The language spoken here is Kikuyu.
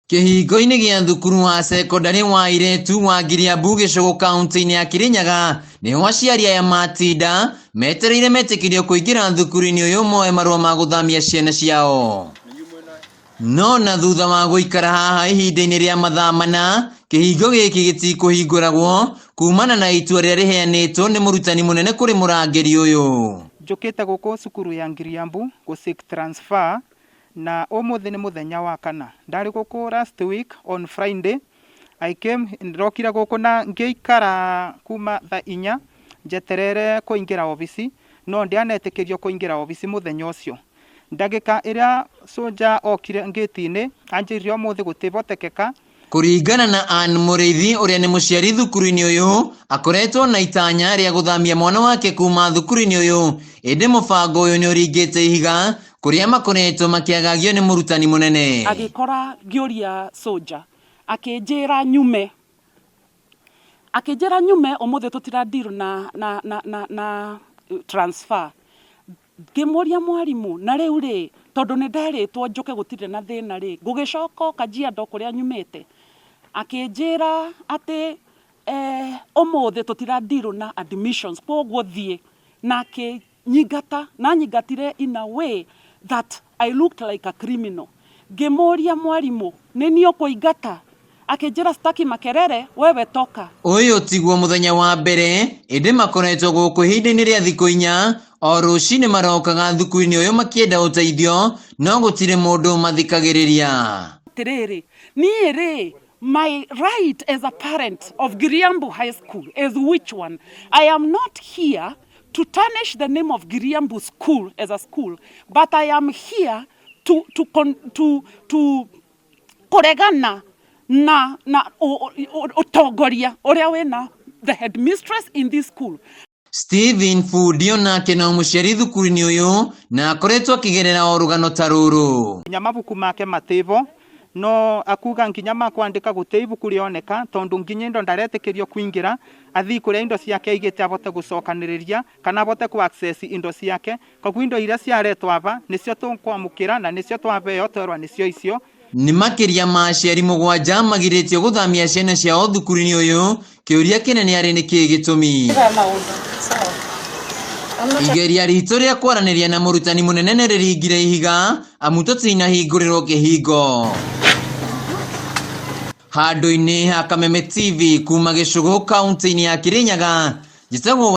Kĩhingo-inĩ gĩa thukuru wa cekondarĩ wa airĩtu wa Ngiriambu Gĩcũgũ kaũntĩ-inĩ ya Kĩrĩnyaga nĩho aciari aya matinda metereire metĩkĩrio kũingĩra thukuru-inĩ ũyũ moe marũa ma gũthamia ciana ciao. No na thutha wa gũikara haha ihinda-inĩ rĩa mathaa mana, kĩhingo gĩkĩ gĩtikũhingũragwo kumana na itua rĩrĩa rĩheanĩtwo nĩ mũrutani mũnene kũrĩ mũrangĩri ũyũ. Njũkĩte gũkũ cukuru ya Ngiriambu gũ seek transfer na ũmũthĩ nĩ mũthenya wa kana. Ndarĩ gũkũ last week on Friday, I came, ndokire gũkũ na ngĩikara kuma thaa inya njeterere kũingĩra obici, no ndianetĩkĩrio kũingĩra obici mũthenya ũcio. Ndagĩka ĩrĩa soldier okire ngĩti-inĩ, anjĩrire ũmũthĩ gũtibotekeka. Kũringana na Ann Mũrĩithi ũrĩa nĩ mũciari thukuru-inĩ ũyũ, akoretwo na itanya rĩa gũthamia mwana wake kuma thukuru-inĩ ũyũ, ĩndĩ mũbango ũyũ nĩ ũringĩte ihiga kũrĩa makoretwo makĩagagio nĩ mũrutani mũnene. Agĩkora ngĩũria soldier, akĩnjĩra nyume, akĩnjĩra nyume ũmũthĩ tũtira deal na, na, na, na, na transfer. Ngĩmũria mwarimũ, na rĩu rĩ, tondũ nĩ nderĩtwo njũke gũtirĩ na thĩna rĩ, ngũgĩcoka o Kajiado kũrĩa nyumĩte? Akĩnjĩra atĩ eh, ũmũthĩ tũtira deal na admissions, kwoguo thiĩ. Na akĩnyingata, na anyingatire in a way that I looked like a criminal. Ngĩmũria mwarimũ, nĩ niĩ ũkũingata? Akĩnjĩra sitaki makelele, wewe toka. Ũyũ tiguo mũthenya wa mbere ĩndĩ makoretwo gũkũ ihinda-inĩ rĩa thikũ inya o rũcinĩ marokaga thukuru-inĩ ũyũ makĩenda ũteithio no gũtirĩ mũndũ mathikagĩrĩria. Atĩrĩrĩ, niĩ rĩ, my right as a parent of Giriambu High School is which one? I am not here to tarnish the name of Giriambu School as a school, but I am here to kũregana na ũtongoria ũrĩa wĩna the headmistress in this school. Stephen Fundi onake no mũciari thukuru-inĩ ũyũ na akoretwo akĩgerera o rũgano ta rũrũ. Nginya mabuku make mativo no akuga nginya ma kwandĩka gũtĩ ibuku rĩoneka tondũ nginya indo ndaretĩkĩrio kũingĩra athiĩ kũrĩa indo ciake aigĩte abote gũcokanĩrĩria kana abote ku access indo ciake. Koguo indo iria ciaretwo aba nĩcio tũkwamũkĩra na nĩcio twabeo twerwa nĩcio icio. Nĩ makĩria ma aciari mũgwanja magirĩtio gũthamia ciana ciao thukuru-inĩ ũyũ, kĩũria kĩnene arĩ nĩkĩĩ gĩtũmi. Igeria ritũ rĩa kwaranĩria na mũrutani mũnene nĩ rĩringire ihiga amu tũtinahingũrĩrwo kĩhingo. Handũ-inĩ ha Kameme TV kuma Gĩcũgũ kaunti-inĩ ya Kĩrĩnyaga, njĩtagwo.